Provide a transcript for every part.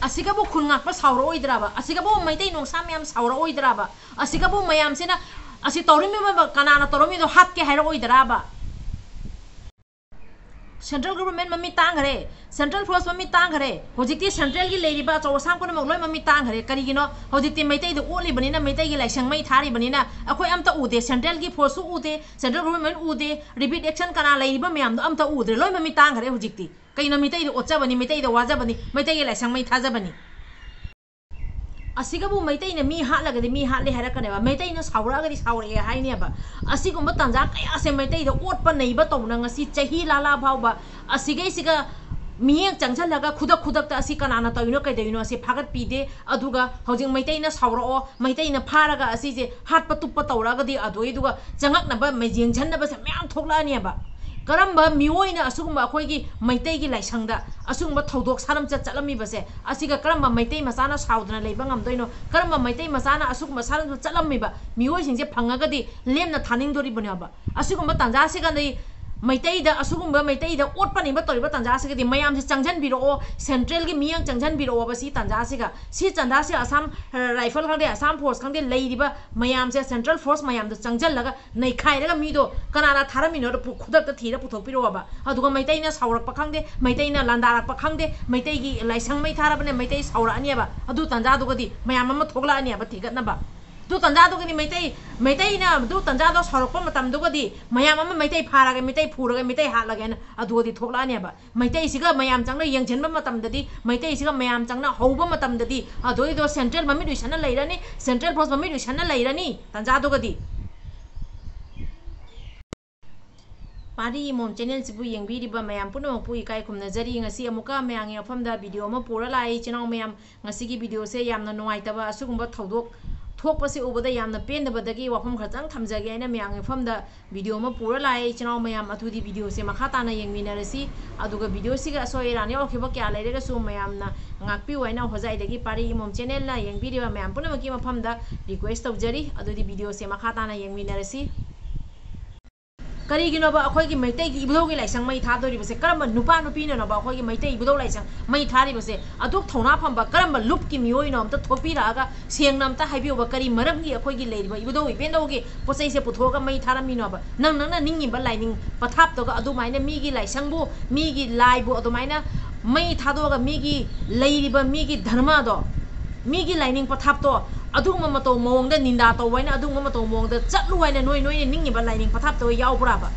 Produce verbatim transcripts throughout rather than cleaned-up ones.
ꯑꯁꯤꯒꯕꯨ ꯈꯨꯟ ꯉꯥꯛꯄ ꯁꯥꯎꯔꯛꯑꯣꯏꯗ꯭ꯔꯕ? ꯑꯁꯤꯒꯕꯨ ꯃꯩꯇꯩ ꯅꯣꯡꯁꯥ ꯃꯌꯥꯝ ꯁꯥꯎꯔꯛꯑꯣꯏꯗ꯭ꯔꯕ? ꯑꯁꯤꯒꯕꯨ ꯃꯌꯥꯝꯁꯤꯅ ꯑꯁꯤ ꯇꯧꯔꯝꯃꯤꯕ ꯀꯅꯥꯅ ꯇꯧꯔꯝꯃꯤꯗꯣ ꯍꯥꯠꯀꯦ ꯍꯥꯏꯔꯛꯑꯣꯏꯗ꯭ꯔꯕ? Central government ꯃꯃꯤꯠ ꯇꯥꯡꯈ꯭ꯔꯦ, central force ꯃꯃꯤꯠ ꯇꯥꯡꯈ꯭ꯔꯦ꯫ ꯍꯧꯖꯤꯛꯇꯤ central ꯒꯤ ꯂꯩꯔꯤꯕ ꯑꯆꯧ ꯑꯁꯥꯡ ꯄꯨꯝꯅꯃꯛ ꯂꯣꯏ ꯃꯃꯤꯠ ꯇꯥꯡꯈ꯭ꯔꯦ꯫ ꯀꯔꯤꯒꯤꯅꯣ? ꯍꯧꯖꯤꯛꯇꯤ ꯃꯩꯇꯩꯗ ꯑꯣꯠꯂꯤꯕꯅꯤꯅ, ꯃꯩꯇꯩꯒꯤ ꯂꯥꯏꯁꯪ ꯃꯩ ꯊꯥꯔꯤꯕꯅꯤꯅ ꯑꯩꯈꯣꯏ ꯑꯝꯇ ꯎꯗꯦ꯫ Central ꯒꯤ force ꯁꯨ ꯎꯗꯦ, central government ꯎꯗꯦ, repeat action ꯀꯅꯥ ꯂꯩꯔꯤꯕ ꯃꯌꯥꯝꯗꯣ ꯑꯝꯇ ꯎꯗ꯭ꯔꯦ꯫ ꯂꯣꯏ ꯃꯃꯤꯠ ꯇꯥꯡꯈ꯭ꯔꯦ ꯍꯧꯖꯤꯛꯇꯤ꯫ ꯀꯩꯅꯣ? ꯃꯩꯇꯩꯗ ꯑꯣꯠꯆꯕꯅꯤ, ꯃꯩꯇꯩꯗ ꯋꯥꯖꯕꯅꯤ, ꯃꯩꯇꯩꯒꯤ ꯂꯥꯏꯁꯪ ꯃꯩ ꯊꯥꯖꯕꯅꯤ꯫ ꯑꯁꯤꯒꯕꯨ ꯃꯩꯇꯩꯅ ꯃꯤ ꯍꯥꯠꯂꯒꯗꯤ ꯃꯤ ꯍꯥꯠꯂꯦ ꯍꯥꯏꯔꯛꯀꯅꯦꯕ, ꯃꯩꯇꯩꯅ ꯁꯥꯎꯔꯛꯑꯒꯗꯤ ꯁꯥꯎꯔꯛꯑꯦ ꯍꯥꯏꯅꯦꯕ꯫ ꯑꯁꯤꯒꯨꯝꯕ ꯇꯥꯟꯖꯥ ꯀꯌꯥꯁꯦ ꯃꯩꯇꯩꯗ ꯑꯣꯠꯄ ꯅꯩꯕ ꯇꯧꯅ ꯉꯁꯤ ꯆꯍꯤ ꯂꯥꯂꯥ ꯐꯥꯎꯕ ꯑꯁꯤꯒꯩꯁꯤꯒ ꯃꯤꯠꯌꯦꯡ ꯆꯪꯁꯤꯜꯂꯒ ꯈꯨꯗꯛ ꯈꯨꯗꯛꯇ ꯑꯁꯤ ꯀꯅꯥꯅ ꯇꯧꯔꯤꯅꯣ ꯀꯩꯗꯧꯔꯤꯅꯣ ꯑꯁꯤ ꯐꯥꯒꯠꯄꯤꯗꯦ꯫ ꯑꯗꯨꯒ ꯍꯧꯖꯤꯛ ꯃꯩꯇꯩꯅ ꯁꯥꯎꯔꯛꯑꯣ, ꯃꯩꯇꯩꯅ ꯐꯥꯔꯒ ꯑꯁꯤꯁꯦ ꯍꯥꯠꯄ ꯇꯨꯞꯄ ꯇꯧꯔꯛꯑꯒꯗꯤ ꯑꯗꯨꯏꯗꯨꯒ ꯆꯪꯉꯛꯅꯕ ꯃ-, ꯌꯦꯡꯁꯤꯟꯅꯕꯁꯦ ꯃꯌꯥꯝ ꯊꯣꯛꯂꯛꯑꯅꯦꯕ꯫ ꯀꯔꯝꯕ ꯃꯤꯑꯣꯏꯅ ꯑꯁꯤꯒꯨꯝꯕ ꯑꯩꯈꯣꯏꯒꯤ ꯃꯩꯇꯩꯒꯤ ꯂꯥꯏꯁꯪꯗ ꯑꯁꯤꯒꯨꯝꯕ ꯊꯧꯗꯣꯛ ꯁꯥꯔꯝꯆꯠ ꯆꯠꯂꯝꯃꯤꯕꯁꯦ, ꯑꯁꯤꯒ ꯀꯔꯝꯕ ꯃꯩꯇꯩ ꯃꯆꯥꯅ ꯁꯥꯎꯗꯅ ꯂꯩꯕ ꯉꯝꯗꯣꯏꯅꯣ? ꯀꯔꯝꯕ ꯃꯩꯇꯩ ꯃꯆꯥꯅ ꯑꯁꯤꯒꯨꯝꯕ ꯁꯥꯔꯝꯆꯠ ꯆꯠꯂꯝꯃꯤꯕ ꯃꯤꯑꯣꯏꯁꯤꯡꯁꯦ ꯐꯪꯉꯒꯗꯤ ꯂꯦꯝꯅ ꯊꯥꯅꯤꯡꯗꯣꯔꯤꯕꯅꯣꯕ? ꯑꯁꯤꯒꯨꯝꯕ ꯇꯥꯟꯖꯥꯁꯤꯒꯗꯤ ꯃꯩꯇꯩꯗ, ꯑꯁꯤꯒꯨꯝꯕ ꯃꯩꯇꯩꯗ ꯑꯣꯠꯄ ꯅꯩꯕ ꯇꯧꯔꯤꯕ ꯇꯥꯟꯖꯥꯁꯤꯒꯗꯤ ꯃꯌꯥꯝꯁꯦ ꯆꯪꯁꯤꯟꯕꯤꯔꯛꯑꯣ, central ꯒꯤ ꯃꯤꯠꯌꯦꯡ ꯆꯪꯁꯤꯟꯕꯤꯔꯛꯑꯣꯕ ꯁꯤ ꯇꯥꯟꯖꯥꯁꯤꯒ꯫ ꯁꯤ ꯇꯥꯟꯖꯥꯁꯤꯒ ꯑꯁꯥꯝ, ꯑ, rifle ꯈꯪꯗꯦ, ꯑꯁꯥꯝ force ꯈꯪꯗꯦ, ꯂꯩꯔꯤꯕ ꯃꯌꯥꯝꯁꯦ, central force ꯃꯌꯥꯝꯗꯣ ꯆꯪꯁꯤꯜꯂꯒ ꯅꯩꯈꯥꯏꯔꯒ ꯃꯤꯗꯣ ꯀꯅꯥꯅ ꯊꯥꯔꯝꯃꯤꯅꯣꯗꯣ ꯄꯨ-, ꯈꯨꯗꯛꯇ ꯊꯤꯔ ꯄꯨꯊꯣꯛꯄꯤꯔꯛꯑꯣꯕ꯫ ꯑꯗꯨꯒ ꯃꯩꯇꯩꯅ ꯁꯥꯎꯔꯛꯄ ꯈꯪꯗꯦ, ꯃꯩꯇꯩꯅ ꯂꯥꯟꯗꯥꯔꯛꯄ ꯈꯪꯗꯦ, ꯃꯩꯇꯩꯒꯤ ꯂꯥꯏꯁꯪ ꯃꯩ ꯊꯥꯔꯕꯅꯦ, ꯃꯩꯇꯩ ꯁꯥꯎꯔꯛꯑꯅꯦꯕ꯫ ꯑꯗꯨ ꯇꯥꯟꯖꯥꯗꯨꯒꯗꯤ ꯃꯌꯥꯝ ꯑꯃ ꯊꯣꯛꯂꯛꯑꯅꯦꯕ ꯊꯤꯒꯠꯅꯕ꯫ ꯑꯗꯨ ꯇꯥꯟꯖꯥꯗꯨꯒꯗꯤ ꯃꯩꯇꯩ, ꯃꯩꯇꯩꯅ ꯑꯗꯨ ꯇꯥꯟꯖꯥꯗꯣ ꯁꯥꯎꯔꯛꯄ ꯃꯇꯝꯗꯨꯒꯗꯤ ꯃꯌꯥꯝ ꯑꯃ ꯃꯩꯇꯩ ꯐꯥꯔꯒ, ꯃꯩꯇꯩ ꯐꯨꯔꯒ, ꯃꯩꯇꯩ ꯍꯥꯠꯂꯒꯦꯅ ꯑꯗꯨꯒꯗꯤ ꯊꯣꯛꯂꯛꯑꯅꯦꯕ꯫ ꯃꯩꯇꯩꯁꯤꯒ ꯃꯌꯥꯝ ꯆꯪꯅ ꯌꯦꯡꯁꯤꯟꯕ ꯃꯇꯝꯗꯗꯤ, ꯃꯩꯇꯩꯁꯤꯒ ꯃꯌꯥꯝ ꯆꯪꯅ ꯍꯧꯕ ꯃꯇꯝꯗꯗꯤ, ꯑꯗꯨꯏꯗꯣ central ꯃꯃꯤꯠ ꯎꯏꯁꯟꯅ ꯂꯩꯔꯅꯤ, central force ꯃꯃꯤꯠ ꯎꯏꯁꯟꯅ ꯂꯩꯔꯅꯤ ꯇꯥꯟꯖꯥꯗꯨꯒꯗꯤ꯫ ꯄꯥꯔꯤ ꯏꯃꯣꯝ channel ꯁꯤꯕꯨ ꯌꯦꯡꯕꯤꯔꯤꯕ ꯃꯌꯥꯝ ꯄꯨꯝꯅꯃꯛꯄꯨ ꯏꯀꯥꯏ ꯈꯨꯝꯅꯖꯔꯤ꯫ ꯉꯁꯤ ꯑꯃꯨꯛꯀ ꯃꯌꯥꯝꯒꯤ ꯃꯐꯝꯗ video ꯑꯃ ꯄꯨꯔ ꯂꯥꯛꯑꯦ꯫ ꯏꯆꯤꯟ ꯏꯅꯥꯎ ꯃꯌꯥꯝ, ꯉꯁꯤꯒꯤ video ꯁꯦ ꯌꯥꯝꯅ ꯅꯨꯡꯉꯥꯏꯇꯕ, ꯑꯁꯤꯒꯨꯝꯕ ꯊꯧꯗꯣꯛ ꯊꯣꯛꯄꯁꯦ ꯎꯕꯗ ꯌꯥꯝꯅ ꯄꯦꯟꯗꯕꯗꯒꯤ ꯋꯥꯐꯝ ꯈꯔꯇꯪ ꯊꯝꯖꯒꯦ ꯍꯥꯏꯅ ꯃꯌꯥꯝꯒꯤ ꯃꯐꯝꯗ video ꯑꯃ ꯄꯨꯔ ꯂꯥꯛꯑꯦ꯫ ꯏꯆꯤꯟ ꯏꯅꯥꯎ ꯃꯌꯥꯝ, ꯑꯗꯨꯗꯤ video ꯁꯦ ꯃꯈꯥ ꯇꯥꯅ ꯌꯦꯡꯃꯤꯟꯅꯔꯁꯤ꯫ ꯑꯗꯨꯒ video ꯁꯤꯒ ꯑꯁꯣꯏ ꯑꯔꯥꯟ ꯌꯥꯎꯈꯤꯕ ꯀꯌꯥ ꯂꯩꯔꯒꯁꯨ ꯃꯌꯥꯝꯅ ꯉꯥꯛꯄꯤꯌꯨ ꯍꯥꯏꯅ ꯍꯣꯖꯥꯏꯗꯒꯤ ꯄꯥꯔꯤ ꯏꯃꯣꯝ channel ꯅ ꯌꯦꯡꯕꯤꯔꯤꯕ ꯃꯌꯥꯝ ꯄꯨꯝꯅꯃꯛꯀꯤ ꯃꯐꯝꯗ request ꯇꯧꯖꯔꯤ꯫ ꯑꯗꯨꯗꯤ video ꯁꯦ ꯃꯈꯥ ꯇꯥꯅ ꯌꯦꯡꯃꯤꯟꯅꯔꯁꯤ꯫ ꯀꯔꯤꯒꯤꯅꯣꯕ ꯑꯩꯈꯣꯏꯒꯤ ꯃꯩꯇꯩꯒꯤ ꯏꯕꯨꯙꯧꯒꯤ ꯂꯥꯏꯁꯪ ꯃꯩ ꯊꯥꯗꯣꯔꯤꯕꯁꯦ? ꯀꯔꯝꯕ ꯅꯨꯄꯥ ꯅꯨꯄꯤꯅꯅꯣꯕ ꯑꯩꯈꯣꯏꯒꯤ ꯃꯩꯇꯩ ꯏꯕꯨꯙꯧ ꯂꯥꯏꯁꯪ ꯃꯩ ꯊꯥꯔꯤꯕꯁꯦ? ꯑꯗꯨꯛ ꯊꯧꯅꯥ ꯐꯝꯕ ꯀꯔꯝꯕ ꯂꯨꯞꯀꯤ ꯃꯤꯑꯣꯏꯅꯣ? ꯑꯝꯇ ꯊꯣꯛꯄꯤꯔꯛꯑꯒ ꯁꯦꯡꯅ ꯑꯝꯇ ꯍꯥꯏꯕꯤꯌꯨꯕ꯫ ꯀꯔꯤ ꯃꯔꯝꯒꯤ ꯑꯩꯈꯣꯏꯒꯤ ꯂꯩꯔꯤꯕ ꯏꯕꯨꯙꯧ ꯏꯕꯦꯟꯗꯧꯒꯤ ꯄꯣꯠ ꯆꯩꯁꯦ ꯄꯨꯊꯣꯛꯑꯒ ꯃꯩ ꯊꯥꯔꯝꯃꯤꯅꯣꯕ? ꯅꯪ ꯅꯪꯅ ꯅꯤꯡꯉꯤꯕ ꯂꯥꯏꯅꯤꯡ ꯄꯊꯥꯞꯇꯨꯒ ꯑꯗꯨꯃꯥꯏꯅ ꯃꯤꯒꯤ ꯂꯥꯏꯁꯪꯕꯨ, ꯃꯤꯒꯤ ꯂꯥꯏꯕꯨ ꯑꯗꯨꯃꯥꯏꯅ ꯃꯩ ꯊꯥꯗꯣꯛꯑꯒ ꯃꯤꯒꯤ ꯂꯩꯔꯤꯕ ꯃꯤꯒꯤ ꯙꯔꯃꯗꯣ, ꯃꯤꯒꯤ ꯂꯥꯏꯅꯤꯡ ꯄꯊꯥꯞꯇꯣ ꯑꯗꯨꯒꯨꯝꯕ ꯃꯇꯧ ꯃꯑꯣꯡꯗ ꯅꯤꯟꯗꯥ ꯇꯧꯕ ꯍꯥꯏꯅ ꯑꯗꯨꯒꯨꯝꯕ ꯃꯇꯧ ꯃꯑꯣꯡꯗ ꯆꯠꯂꯨ ꯍꯥꯏꯅ ꯅꯣꯏ, ꯅꯣꯏꯅ ꯅꯤꯡꯉꯤꯕ ꯂꯥꯏꯅꯤꯡ ꯄꯊꯥꯞꯇꯣ ꯌꯥꯎꯕ꯭ꯔꯥꯕ?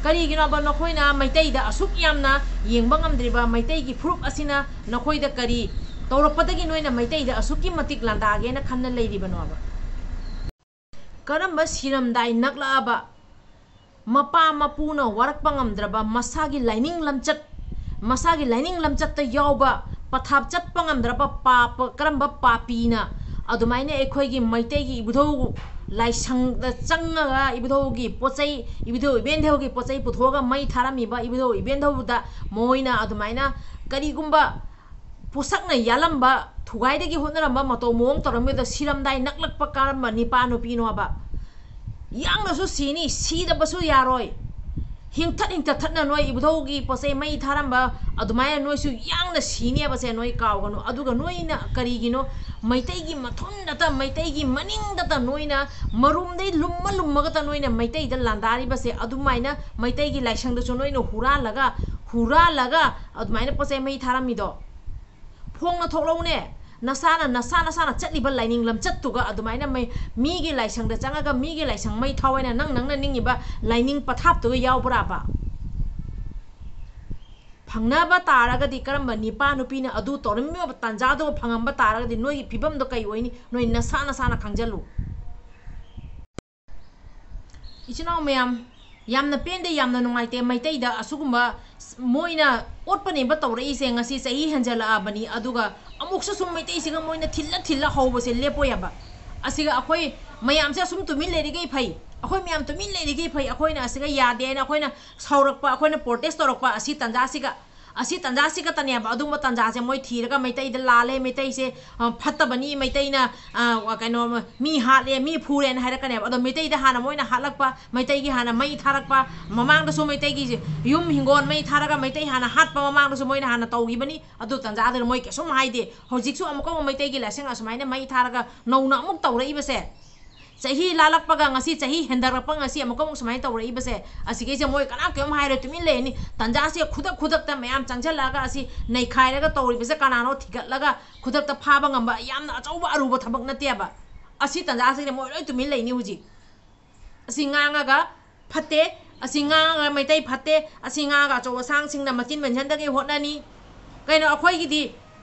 ꯀꯔꯤꯒꯤꯅꯣꯕ ꯅꯈꯣꯏꯅ ꯃꯩꯇꯩꯗ ꯑꯁꯨꯛ ꯌꯥꯝꯅ ꯌꯦꯡꯕ ꯉꯝꯗ꯭ꯔꯤꯕ ꯃꯩꯇꯩꯒꯤ ꯐꯨꯔꯨꯞ ꯑꯁꯤꯅ ꯅꯈꯣꯏꯗ ꯀꯔꯤ ꯇꯧꯔꯛꯄꯗꯒꯤ ꯅꯣꯏꯅ ꯃꯩꯇꯩꯗ ꯑꯁꯨꯛꯀꯤ ꯃꯇꯤꯛ ꯂꯥꯟꯗꯥꯒꯦꯅ ꯈꯟꯅ ꯂꯩꯔꯤꯕꯅꯣꯕ? ꯀꯔꯝꯕ ꯁꯤꯔꯝꯗꯥꯏ ꯅꯛꯂꯛꯑꯕ ꯃꯄꯥ ꯃꯄꯨꯅ ꯋꯥꯔꯛꯄ ꯉꯝꯗ꯭ꯔꯕ ꯃꯁꯥꯒꯤ ꯂꯥꯏꯅꯤꯡ ꯂꯝꯆꯠ, ꯃꯁꯥꯒꯤ ꯂꯥꯏꯅꯤꯡ ꯂꯝꯆꯠꯇ ꯌꯥꯎꯕ ꯄꯊꯥꯞ ꯆꯠꯄ ꯉꯝꯗ꯭ꯔꯕ ꯄꯥꯄ, ꯀꯔꯝꯕ ꯄꯥꯄꯤꯅ ꯑꯗꯨꯃꯥꯏꯅ ꯑꯩꯈꯣꯏꯒꯤ ꯃꯩꯇꯩꯒꯤ ꯏꯕꯨꯙꯧ ꯂꯥꯏꯁꯪꯗ ꯆꯪꯉꯒ ꯏꯕꯨꯙꯧꯒꯤ ꯄꯣꯠ ꯆꯩ, ꯏꯕꯨꯙꯧ ꯏꯕꯦꯟꯙꯧꯒꯤ ꯄꯣꯠ ꯆꯩ ꯄꯨꯊꯣꯛꯑꯒ ꯃꯩ ꯊꯥꯔꯝꯃꯤꯕ ꯏꯕꯨꯙꯧ ꯏꯕꯦꯟꯙꯧꯗ ꯃꯣꯏꯅ ꯑꯗꯨꯃꯥꯏꯅ ꯀꯔꯤꯒꯨꯝꯕ ꯄꯣꯠꯁꯛꯅ ꯌꯥꯜꯂꯝꯕ, ꯊꯨꯒꯥꯏꯗꯒꯤ ꯍꯣꯠꯅꯔꯝꯕ ꯃꯇꯧ ꯃꯑꯣꯡ ꯇꯧꯔꯝꯃꯤꯗ ꯁꯤꯔꯝꯗꯥꯏ ꯅꯛꯂꯛꯄ ꯀꯔꯝꯕ ꯅꯤꯄꯥ ꯅꯨꯄꯤꯅꯣꯕ? ꯌꯥꯡꯅꯁꯨ ꯁꯤꯅꯤ, ꯁꯤꯗꯕꯁꯨ ꯌꯥꯔꯣꯏ꯫ ꯍꯤꯡꯊꯠ ꯍꯤꯡꯊꯠꯊꯠꯅ ꯅꯣꯏ ꯏꯕꯨꯙꯧꯒꯤ ꯄꯣꯠ ꯆꯩ ꯃꯩ ꯊꯥꯔꯝꯕ ꯑꯗꯨꯃꯥꯏꯅ ꯅꯣꯏꯁꯨ ꯌꯥꯡꯅ ꯁꯤꯅꯦꯕꯁꯦ ꯅꯣꯏ ꯀꯥꯎꯒꯅꯨ꯫ ꯑꯗꯨꯒ ꯅꯣꯏꯅ ꯀꯔꯤꯒꯤꯅꯣ ꯃꯩꯇꯩꯒꯤ ꯃꯊꯨꯟꯗꯇ, ꯃꯩꯇꯩꯒꯤ ꯃꯅꯤꯡꯗꯇ ꯅꯣꯏꯅ ꯃꯔꯨꯝꯗꯩ ꯂꯨꯝꯃ ꯂꯨꯝꯃꯒꯇ ꯅꯣꯏꯅ ꯃꯩꯇꯩꯗ ꯂꯥꯟꯗꯥꯔꯤꯕꯁꯦ? ꯑꯗꯨꯃꯥꯏꯅ ꯃꯩꯇꯩꯒꯤ ꯂꯥꯏꯁꯪꯗꯁꯨ ꯅꯣꯏꯅ ꯍꯨꯔꯥꯜꯂꯒ, ꯍꯨꯔꯥꯜꯂꯒ ꯑꯗꯨꯃꯥꯏꯅ ꯄꯣꯠ ꯆꯩ ꯃꯩ ꯊꯥꯔꯝꯃꯤꯗꯣ? ꯐꯣꯡꯅ ꯊꯣꯛꯂꯛꯎꯅꯦ꯫ ꯅꯁꯥꯅ, ꯅꯁꯥ, ꯅꯁꯥꯅ ꯆꯠꯂꯤꯕ ꯂꯥꯏꯅꯤꯡ ꯂꯝꯆꯠꯇꯨꯒ ꯑꯗꯨꯃꯥꯏꯅ ꯃꯩ, ꯃꯤꯒꯤ ꯂꯥꯏꯁꯪꯗ ꯆꯪꯉꯒ ꯃꯤꯒꯤ ꯂꯥꯏꯁꯪ ꯃꯩ ꯊꯥꯎ ꯍꯥꯏꯅ ꯅꯪ, ꯅꯪꯅ ꯅꯤꯡꯉꯤꯕ ꯂꯥꯏꯅꯤꯡ ꯄꯊꯥꯞꯇꯨꯒ ꯌꯥꯎꯕ꯭ꯔꯥꯕ? ꯐꯪꯅꯕ ꯇꯥꯔꯒꯗꯤ ꯀꯔꯝꯕ ꯅꯤꯄꯥ ꯅꯨꯄꯤꯅ ꯑꯗꯨ ꯇꯧꯔꯝꯃꯤꯕ ꯇꯥꯟꯖꯥꯗꯨꯒ ꯐꯪꯉꯝꯕ ꯇꯥꯔꯒꯗꯤ ꯅꯣꯏꯒꯤ ꯐꯤꯕꯝꯗꯣ ꯀꯩ ꯑꯣꯏꯅꯤ? ꯅꯣꯏ ꯅꯁꯥ ꯅꯁꯥꯅ ꯈꯪꯖꯜꯂꯨ꯫ ꯏꯆꯤꯟ ꯏꯅꯥꯎ ꯃꯌꯥꯝ, ꯌꯥꯝꯅ ꯄꯦꯟꯗꯦ, ꯌꯥꯝꯅ ꯅꯨꯡꯉꯥꯏꯇꯦ꯫ ꯃꯩꯇꯩꯗ ꯑꯁꯤꯒꯨꯝꯕ ꯃꯣꯏꯅ ꯑꯣꯠꯄ ꯅꯦꯝꯕ ꯇꯧꯔꯛꯏꯁꯦ ꯉꯁꯤ ꯆꯍꯤ ꯍꯦꯟꯖꯜꯂꯛꯑꯕꯅꯤ, ꯑꯗꯨꯒ ꯑꯃꯨꯛꯁꯨ ꯁꯨꯝ ꯃꯩꯇꯩꯁꯤꯒ ꯃꯣꯏꯅ ꯊꯤꯜꯂ ꯊꯤꯜꯂ ꯍꯧꯕꯁꯦ ꯂꯦꯞꯄꯣꯏ ꯍꯥꯏꯕ꯫ ꯑꯁꯤꯒ ꯑꯩꯈꯣꯏ ꯃꯌꯥꯝꯁꯦ ꯑꯁꯨꯝ ꯇꯨꯃꯤꯟ ꯂꯩꯔꯤꯈꯩ ꯐꯩ, ꯑꯩꯈꯣꯏ ꯃꯌꯥꯝ ꯇꯨꯃꯤꯟ ꯂꯩꯔꯤꯈꯩ ꯐꯩ꯫ ꯑꯩꯈꯣꯏꯅ ꯑꯁꯤꯒ ꯌꯥꯗꯦ ꯍꯥꯏꯅ ꯑꯩꯈꯣꯏꯅ ꯁꯥꯎꯔꯛꯄ, ꯑꯩꯈꯣꯏꯅ protest ꯇꯧꯔꯛꯄ ꯑꯁꯤ ꯇꯥꯟꯖꯥꯁꯤꯒ ꯑꯁꯤ ꯇꯥꯟꯖꯥꯁꯤ ꯈꯛꯇꯅꯦꯕ꯫ ꯑꯗꯨꯝꯕ ꯇꯥꯟꯖꯥꯁꯦ ꯃꯣꯏ ꯊꯤꯔꯒ ꯃꯩꯇꯩꯗ ꯂꯥꯜꯂꯦ, ꯃꯩꯇꯩꯁꯦ, ꯑ, ꯐꯠꯇꯕꯅꯤ, ꯃꯩꯇꯩꯅ, ꯑ, ꯀꯩꯅꯣ, ꯃꯤ ꯍꯥꯠꯂꯦ, ꯃꯤ ꯐꯨꯔꯦꯅ ꯍꯥꯏꯔꯛꯀꯅꯦꯕ꯫ ꯑꯗꯣ ꯃꯩꯇꯩꯗ ꯍꯥꯟꯅ ꯃꯣꯏꯅ ꯍꯥꯠꯂꯛꯄ, ꯃꯩꯇꯩꯒꯤ ꯍꯥꯟꯅ ꯃꯩ ꯊꯥꯔꯛꯄ, ꯃꯃꯥꯡꯗꯁꯨ ꯃꯩꯇꯩꯒꯤ ꯌꯨꯝ ꯍꯤꯡꯒꯣꯜ ꯃꯩ ꯊꯥꯔꯒ ꯃꯩꯇꯩ ꯍꯥꯟꯅ ꯍꯥꯠꯄ ꯃꯃꯥꯡꯗꯁꯨ ꯃꯣꯏꯅ ꯍꯥꯟꯅ ꯇꯧꯈꯤꯕꯅꯤ꯫ ꯑꯗꯨ ꯇꯥꯟꯖꯥꯗꯨꯗ ꯃꯣꯏ ꯀꯩꯁꯨꯝ ꯍꯥꯏꯗꯦ꯫ ꯍꯧꯖꯤꯛꯁꯨ ꯑꯃꯨꯛꯀ ꯑꯃꯨꯛ ꯃꯩꯇꯩꯒꯤ ꯂꯥꯏꯁꯪ ꯑꯁꯨꯃꯥꯏꯅ ꯃꯩ ꯊꯥꯔꯒ ꯅꯧꯅ ꯑꯃꯨꯛ ꯇꯧꯔꯛꯏꯕꯁꯦ, ꯆꯍꯤ ꯂꯥꯜꯂꯛꯄꯒ ꯉꯁꯤ ꯆꯍꯤ ꯍꯦꯟꯗꯔꯛꯄ, ꯉꯁꯤ ꯑꯃꯨꯛꯀ ꯑꯃꯨꯛ ꯁꯨꯃꯥꯏꯅ ꯇꯧꯔꯛꯏꯕꯁꯦ, ꯑꯁꯤꯈꯩꯁꯦ ꯃꯣꯏ ꯀꯅꯥꯝ ꯀꯩꯝ ꯍꯥꯏꯔꯣꯏ, ꯇꯨꯃꯤꯟ ꯂꯩꯔꯅꯤ꯫ ꯇꯥꯟꯖꯥꯁꯦ ꯈꯨꯗꯛ ꯈꯨꯗꯛꯇ ꯃꯌꯥꯝ ꯆꯪꯁꯤꯜꯂꯛꯑꯒ ꯑꯁꯤ ꯅꯩꯈꯥꯏꯔꯒ ꯇꯧꯔꯤꯕꯁꯦ ꯀꯅꯥꯅꯣ ꯊꯤꯒꯠꯂꯒ ꯈꯨꯗꯛꯇ ꯐꯥꯕ ꯉꯝꯕ ꯌꯥꯝꯅ ꯑꯆꯧꯕ ꯑꯔꯨꯕ ꯊꯕꯛ ꯅꯠꯇꯦꯕ꯫ ꯑꯁꯤ ꯇꯥꯟꯖꯥꯁꯤꯗ ꯃꯣꯏ ꯂꯣꯏ ꯇꯨꯃꯤꯟ ꯂꯩꯅꯤ ꯍꯧꯖꯤꯛ꯫ ꯑꯁꯤ ꯉꯥꯡꯉꯒ ꯐꯠꯇꯦ, ꯑꯁꯤ ꯉꯥꯡꯉꯒ ꯃꯩꯇꯩ ꯐꯠꯇꯦ, ꯑꯁꯤ ꯉꯥꯡꯉꯒ ꯑꯆꯧ ꯑꯁꯥꯡꯁꯤꯡꯅ ꯃꯆꯤꯟ ꯃꯦꯟꯁꯤꯟꯗꯒꯤ ꯍꯣꯠꯅꯅꯤ꯫ ꯀꯩꯅꯣ, ꯑꯩꯈꯣꯏꯒꯤꯗꯤ,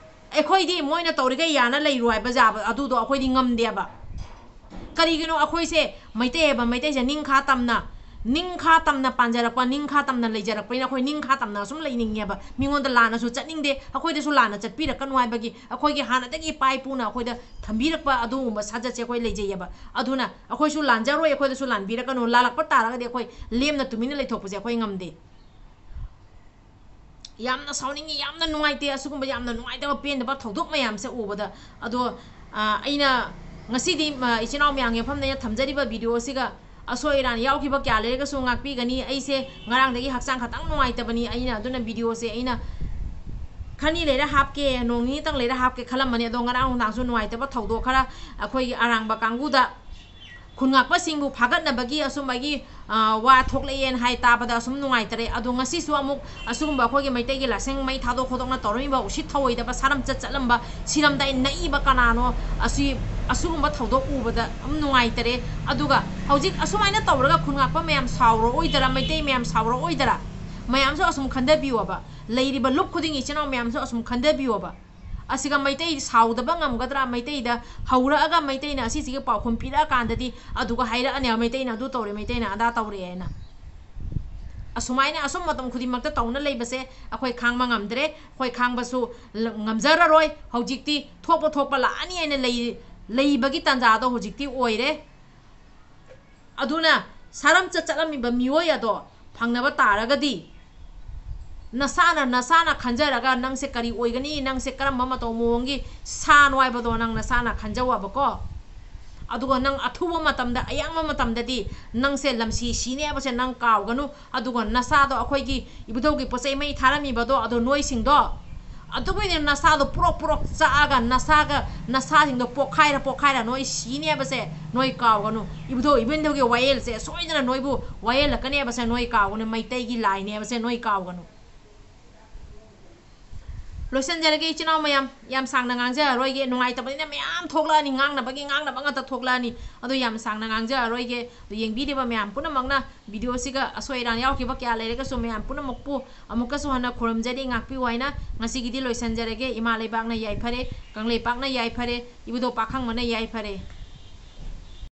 ꯑꯩꯈꯣꯏꯗꯤ ꯃꯣꯏꯅ ꯇꯧꯔꯤꯈꯩ ꯌꯥꯅ ꯂꯩꯔꯨ ꯍꯥꯏꯕ ꯌꯥꯕ ꯑꯗꯨꯗꯣ ꯑꯩꯈꯣꯏꯗꯤ ꯉꯝꯗꯦꯕ꯫ ꯀꯔꯤꯒꯤꯅꯣ? ꯑꯩꯈꯣꯏꯁꯦ ꯃꯩꯇꯩ ꯍꯥꯏꯕ ꯃꯩꯇꯩꯁꯦ ꯅꯤꯡꯈꯥ ꯇꯝꯅ, ꯅꯤꯡꯈꯥ ꯇꯝꯅ ꯄꯥꯟꯖꯔꯛꯄ, ꯅꯤꯡꯈꯥ ꯇꯝꯅ ꯂꯩꯖꯔꯛꯄꯅꯤꯅ ꯑꯩꯈꯣꯏ ꯅꯤꯡꯈꯥ ꯇꯝꯅ ꯑꯁꯨꯝ ꯂꯩꯅꯤꯡꯉꯦꯕ꯫ ꯃꯤꯉꯣꯟꯗ ꯂꯥꯟꯅꯁꯨ ꯆꯠꯅꯤꯡꯗꯦ, ꯑꯩꯈꯣꯏꯗꯁꯨ ꯂꯥꯟꯅ ꯆꯠꯄꯤꯔꯛꯀꯅꯨ ꯍꯥꯏꯕꯒꯤ ꯑꯩꯈꯣꯏꯒꯤ ꯍꯥꯟꯅꯗꯒꯤ ꯏꯄꯥ ꯏꯄꯨꯅ ꯑꯩꯈꯣꯏꯗ ꯊꯝꯕꯤꯔꯛꯄ ꯑꯗꯨꯒꯨꯝꯕ ꯁꯥꯖꯠꯁꯦ ꯑꯩꯈꯣꯏ ꯂꯩꯖꯩꯌꯦꯕ꯫ ꯑꯗꯨꯅ ꯑꯩꯈꯣꯏꯁꯨ ꯂꯥꯟꯖꯔꯣꯏ, ꯑꯩꯈꯣꯏꯗꯁꯨ ꯂꯥꯟꯕꯤꯔꯛꯀꯅꯨ, ꯂꯥꯜꯂꯛꯄ ꯇꯥꯔꯒꯗꯤ ꯑꯩꯈꯣꯏ ꯂꯦꯝꯅ ꯇꯨꯃꯤꯟꯅ ꯂꯩꯊꯣꯛꯄꯁꯦ ꯑꯩꯈꯣꯏ ꯉꯝꯗꯦ꯫ ꯌꯥꯝꯅ ꯁꯥꯎꯅꯤꯡꯉꯤ, ꯌꯥꯝꯅ ꯅꯨꯡꯉꯥꯏꯇꯦ ꯑꯁꯤꯒꯨꯝꯕ ꯌꯥꯝꯅ ꯅꯨꯡꯉꯥꯏꯇꯕ ꯄꯦꯟꯗꯕ ꯊꯧꯗꯣꯛ ꯃꯌꯥꯝꯁꯦ ꯎꯕꯗ꯫ ꯑꯗꯣ, ꯑ, ꯑꯩꯅ ꯉꯁꯤꯗꯤ, ꯑ, ꯏꯆꯤꯟ ꯏꯅꯥꯎ ꯃꯌꯥꯝꯒꯤ ꯃꯐꯝꯗ ꯑꯩꯅ ꯊꯝꯖꯔꯤꯕ video ꯑꯁꯤꯒ ꯑꯁꯣꯏ ꯑꯔꯥꯟ ꯌꯥꯎꯈꯤꯕ ꯀꯌꯥ ꯂꯩꯔꯒꯁꯨ ꯉꯥꯛꯄꯤꯒꯅꯤ꯫ ꯑꯩꯁꯦ ꯉꯔꯥꯡꯗꯒꯤ ꯍꯛꯆꯥꯡ ꯈꯇꯪ ꯅꯨꯡꯉꯥꯏꯇꯕꯅꯤ, ꯑꯩꯅ ꯑꯗꯨꯅ video ꯁꯦ ꯑꯩꯅ ꯈꯔꯅꯤ ꯂꯩꯔ ꯍꯥꯞꯀꯦ, ꯅꯣꯡ ꯅꯤꯅꯤꯇꯪ ꯂꯩꯔ ꯍꯥꯞꯀꯦ ꯈꯜꯂꯝꯕꯅꯤ꯫ ꯑꯗꯣ ꯉꯔꯥꯡ ꯅꯨꯡꯗꯥꯡꯁꯨ ꯅꯨꯡꯉꯥꯏꯇꯕ ꯊꯧꯗꯣꯛ ꯈꯔ ꯑꯩꯈꯣꯏꯒꯤ ꯑꯔꯥꯡꯕ ꯀꯥꯡꯕꯨꯗ ꯈꯨꯟ ꯉꯥꯛꯄꯁꯤꯡꯕꯨ ꯐꯥꯒꯠꯅꯕꯒꯤ ꯑꯁꯨꯝꯕꯒꯤ, ꯑ, ꯋꯥ ꯊꯣꯛꯂꯛꯑꯦꯅ ꯍꯥꯏ ꯇꯥꯕꯗ ꯑꯁꯨꯝ ꯅꯨꯡꯉꯥꯏꯇꯔꯦ꯫ ꯑꯗꯣ ꯉꯁꯤꯁꯨ ꯑꯃꯨꯛ ꯑꯁꯤꯒꯨꯝꯕ ꯑꯩꯈꯣꯏꯒꯤ ꯃꯩꯇꯩꯒꯤ ꯂꯥꯏꯁꯪ ꯃꯩ ꯊꯥꯗꯣꯛ ꯈꯣꯠꯇꯣꯛꯅ ꯇꯧꯔꯝꯃꯤꯕ ꯎꯁꯤꯠ ꯊꯧꯑꯣꯏꯗꯕ ꯁꯥꯔꯝꯆꯠ ꯆꯠꯂꯝꯕ, ꯁꯤꯔꯝꯗꯥꯏ ꯅꯛꯏꯕ ꯀꯅꯥꯅꯣ? ꯑꯁꯤ, ꯑꯁꯤꯒꯨꯝꯕ ꯊꯧꯗꯣꯛ ꯎꯕꯗ ꯑꯗꯨꯝ ꯅꯨꯡꯉꯥꯏꯇꯔꯦ꯫ ꯑꯗꯨꯒ ꯍꯧꯖꯤꯛ ꯑꯁꯨꯃꯥꯏꯅ ꯇꯧꯔꯒ ꯈꯨꯟ ꯉꯥꯛꯄ ꯃꯌꯥꯝ ꯁꯥꯎꯔꯛꯑꯣꯏꯗꯔꯥ, ꯃꯩꯇꯩ ꯃꯌꯥꯝ ꯁꯥꯎꯔꯛꯑꯣꯏꯗꯔꯥ? ꯃꯌꯥꯝꯁꯨ ꯑꯁꯨꯝ ꯈꯟꯊꯕꯤꯌꯣꯕ, ꯂꯩꯔꯤꯕ ꯂꯨꯞ ꯈꯨꯗꯤꯡꯒꯤ ꯏꯆꯤꯟ ꯏꯅꯥꯎ ꯃꯌꯥꯝꯁꯨ ꯑꯁꯨꯝ ꯈꯟꯊꯕꯤꯌꯣꯕ꯫ ꯑꯁꯤꯒ ꯃꯩꯇꯩ ꯁꯥꯎꯗꯕ ꯉꯝꯒꯗ꯭ꯔꯥ? ꯃꯩꯇꯩꯗ ꯍꯧꯔꯛꯑꯒ ꯃꯩꯇꯩꯅ ꯑꯁꯤꯁꯤꯒꯤ ꯄꯥꯎꯈꯨꯝ ꯄꯤꯔꯛꯑꯀꯥꯟꯗꯗꯤ ꯑꯗꯨꯒ ꯍꯥꯏꯔꯛꯑꯅꯦꯕ, "ꯃꯩꯇꯩꯅ ꯑꯗꯨ ꯇꯧꯔꯦ, ꯃꯩꯇꯩꯅ ꯑꯗꯥ ꯇꯧꯔꯦ" ꯍꯥꯏꯅ꯫ ꯑꯁꯨꯃꯥꯏꯅ ꯑꯁꯨꯝ ꯃꯇꯝ ꯈꯨꯗꯤꯡꯃꯛꯇ ꯇꯧꯅ ꯂꯩꯕꯁꯦ ꯑꯩꯈꯣꯏ ꯈꯥꯡꯕ ꯉꯝꯗ꯭ꯔꯦ, ꯑꯩꯈꯣꯏ ꯈꯥꯡꯕꯁꯨ ꯂ-, ꯉꯝꯖꯔꯔꯣꯏ꯫ ꯍꯧꯖꯤꯛꯇꯤ ꯊꯣꯛꯄ ꯊꯣꯛꯄ ꯂꯥꯛꯑꯅꯤ ꯍꯥꯏꯅ ꯂꯩ-, ꯂꯩꯕꯒꯤ ꯇꯥꯟꯖꯥꯗꯣ ꯍꯧꯖꯤꯛꯇꯤ ꯑꯣꯏꯔꯦ꯫ ꯑꯗꯨꯅ ꯁꯥꯔꯝꯆꯠ ꯆꯠꯂꯝꯃꯤꯕ ꯃꯤꯑꯣꯏ ꯑꯗꯣ ꯐꯪꯅꯕ ꯇꯥꯔꯒꯗꯤ ꯅꯁꯥꯅ ꯅꯁꯥꯅ ꯈꯟꯖꯔꯒ ꯅꯪꯁꯦ ꯀꯔꯤ ꯑꯣꯏꯒꯅꯤ, ꯅꯪꯁꯦ ꯀꯔꯝꯕ ꯃꯇꯧ ꯃꯑꯣꯡꯒꯤ ꯁꯥꯅꯣ ꯍꯥꯏꯕꯗꯣ ꯅꯪ ꯅꯁꯥꯅ ꯈꯟꯖꯧ ꯍꯥꯏꯕꯀꯣ꯫ ꯑꯗꯨꯒ ꯅꯪ ꯑꯊꯨꯕ ꯃꯇꯝꯗ, ꯑꯌꯥꯝꯕ ꯃꯇꯝꯗꯗꯤ ꯅꯪꯁꯦ ꯂꯝꯁꯤ ꯁꯤꯅꯤ ꯍꯥꯏꯕꯁꯦ ꯅꯪ ꯀꯥꯎꯒꯅꯨ꯫ ꯑꯗꯨꯒ ꯅꯁꯥꯗꯣ, ꯑꯩꯈꯣꯏꯒꯤ ꯏꯕꯨꯙꯧꯒꯤ ꯄꯣꯠ ꯆꯩ ꯃꯩ ꯊꯥꯔꯝꯃꯤꯕꯗꯣ, ꯑꯗꯣ ꯅꯣꯏꯁꯤꯡꯗꯣ, ꯑꯗꯨꯕꯨ ꯑꯣꯏꯅ ꯅꯁꯥꯗꯣ ꯄ꯭ꯔꯣꯛ ꯄ꯭ꯔꯣꯛ ꯆꯥꯛꯑꯒ ꯅꯁꯥꯒ, ꯅꯁꯥꯁꯤꯡꯗꯣ ꯄꯣꯛꯈꯥꯏꯔ ꯄꯣꯛꯈꯥꯏꯔ ꯅꯣꯏ ꯁꯤꯅꯤ ꯍꯥꯏꯕꯁꯦ ꯅꯣꯏ ꯀꯥꯎꯒꯅꯨ꯫ ꯏꯕꯨꯙꯧ ꯏꯕꯦꯟꯗꯧꯒꯤ ꯋꯥꯌꯦꯜꯁꯦ ꯁꯣꯏꯗꯅ ꯅꯣꯏꯕꯨ ꯋꯥꯌꯦꯜꯂꯛꯀꯅꯤ ꯍꯥꯏꯕꯁꯦ ꯅꯣꯏ ꯀꯥꯎꯒꯅꯨ꯫ ꯃꯩꯇꯩꯒꯤ ꯂꯥꯏꯅꯦ ꯍꯥꯏꯕꯁꯦ ꯅꯣꯏ ꯀꯥꯎꯒꯅꯨ꯫ ꯂꯣꯏꯁꯤꯟꯖꯔꯒꯦ ꯏꯆꯤꯟ ꯏꯅꯥꯎ ꯃꯌꯥꯝ, ꯌꯥꯝ ꯁꯥꯡꯅ ꯉꯥꯡꯖꯔꯔꯣꯏꯒꯦ꯫ ꯅꯨꯡꯉꯥꯏꯇꯕꯅꯤꯅ ꯃꯌꯥꯝ ꯊꯣꯛꯂꯛꯑꯅꯤ, ꯉꯥꯡꯅꯕꯒꯤ ꯉꯥꯡꯅꯕ ꯉꯥꯛꯇ ꯊꯣꯛꯂꯛꯑꯅꯤ꯫ ꯑꯗꯣ ꯌꯥꯝ ꯁꯥꯡꯅ ꯉꯥꯡꯖꯔꯔꯣꯏꯒꯦ꯫ ꯑꯗꯣ ꯌꯦꯡꯕꯤꯔꯤꯕ ꯃꯌꯥꯝ ꯄꯨꯝꯅꯃꯛꯅ, ꯚꯤꯗꯤꯑꯣꯁꯤꯒ ꯑꯁꯣꯏ ꯑꯔꯥꯟ ꯌꯥꯎꯈꯤꯕ ꯀꯌꯥ ꯂꯩꯔꯒꯁꯨ ꯃꯌꯥꯝ ꯄꯨꯝꯅꯃꯛꯄꯨ ꯑꯃꯨꯛꯀꯁꯨ ꯍꯟꯅ ꯈꯨꯔꯨꯝꯖꯔꯤ, ꯉꯥꯛꯄꯤꯌꯨ ꯍꯥꯏꯅ꯫ ꯉꯁꯤꯒꯤꯗꯤ ꯂꯣꯏꯁꯤꯟꯖꯔꯒꯦ꯫ ꯏꯃꯥ ꯂꯩꯕꯥꯛꯅ ꯌꯥꯏꯐꯔꯦ, ꯀꯪꯂꯩꯄꯥꯛꯅ ꯌꯥꯏꯐꯔꯦ, ꯏꯕꯨꯙꯧ ꯄꯥꯈꯪꯕꯅ ꯌꯥꯏꯐꯔꯦ꯫